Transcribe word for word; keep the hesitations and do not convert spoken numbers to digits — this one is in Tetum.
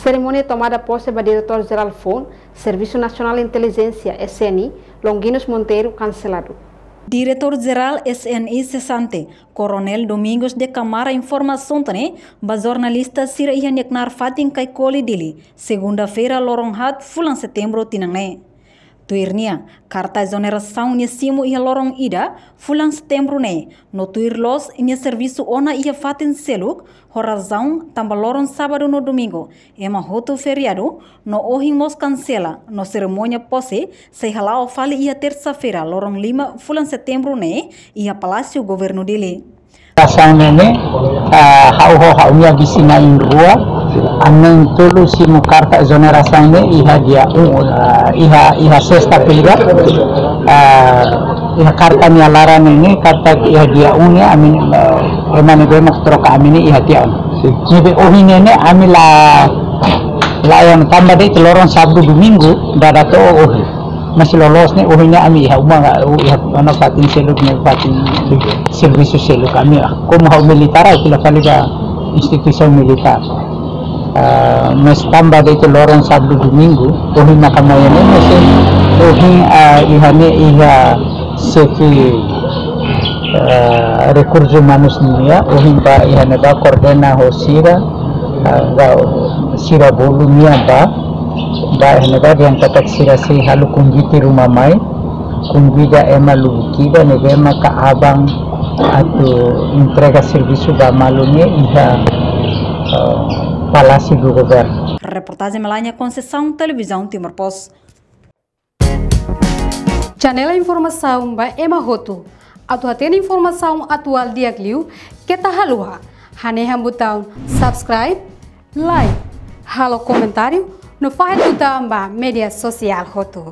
Serimónia tomada pose ba Diretór Jerál Foun, Servisu Nasionál Intelijénsia, S N I, Longuinus Monteiro, kanseladu. Diretór Jerál S N I sesante, Koronél Domingos de Camargo informa hanesan ne'e ba jornalista sira iha nia knaar fatin Caicoli, Dili, segunda-feira, loron haat, fulan Setembru tinan ne'e. Tuir nia, karta ezonerasaun nia simu iha loron ida, fulan Setembru ne'e, no tuir loos nia servisu ona iha fatin seluk, ho razaun tanba loron Sábadu no Domingu ema hotu feriadu, no ohin mós kansela, no serimónia pose sei hala'o fali iha tersa-feira, loron lima, fulan Setembru ne'e, iha Palásiu Governu Dili. Ezonerasaun ne'e, ah, ha'u ho ha'u-nia bisin na'in-rua, ami na'in-tolu simu karta ezonerasaun ne'e iha dia un, ah, iha, iha sesta-feira, ah, iha karta nia laran ne'e, karta iha dia un ne'e, ami, ah, ema ne'ebé mak troka ami ne'e iha tiha ona. Sin. Ne'ebé ohin ne'e, ami la, la yang tanba de'it loron Sábadu Domingu, dada to'o ohin. Maibé loloos ne'e, ohin ne'e ami iha uma, iha ona fatin seluk ne'e, fatin servisu seluk ami. Komu ha'u militár, ha'u fila fali ba instituisaun militár. Ah, maibé tanba de'it loron Sábadu Domingu, ohin maka mai ne'e, maibé ohin, ah, iha ne'e iha xefe, ah, rekursus umanus nian, ohin bá iha ne'ebá koordena ho sira, ah, ba sira bolu nian bá, bá iha ne'ebá dehan katak sira sei halo konvite ruma mai, konvida ema lubuk ida ne'ebé maka aban atu entrega servisu ba malu ne'e iha, ah, Palásiu do Governu. Reportajen Melania Conceição, Televizaun Timor Post. Janela informasaun ba ema hotu. Atu hatene informasaun atuál di'ak liu, keta haluha hanehan butaun subscribe, like, halo komentáriu, no fahe tutan ba média sosiál hotu.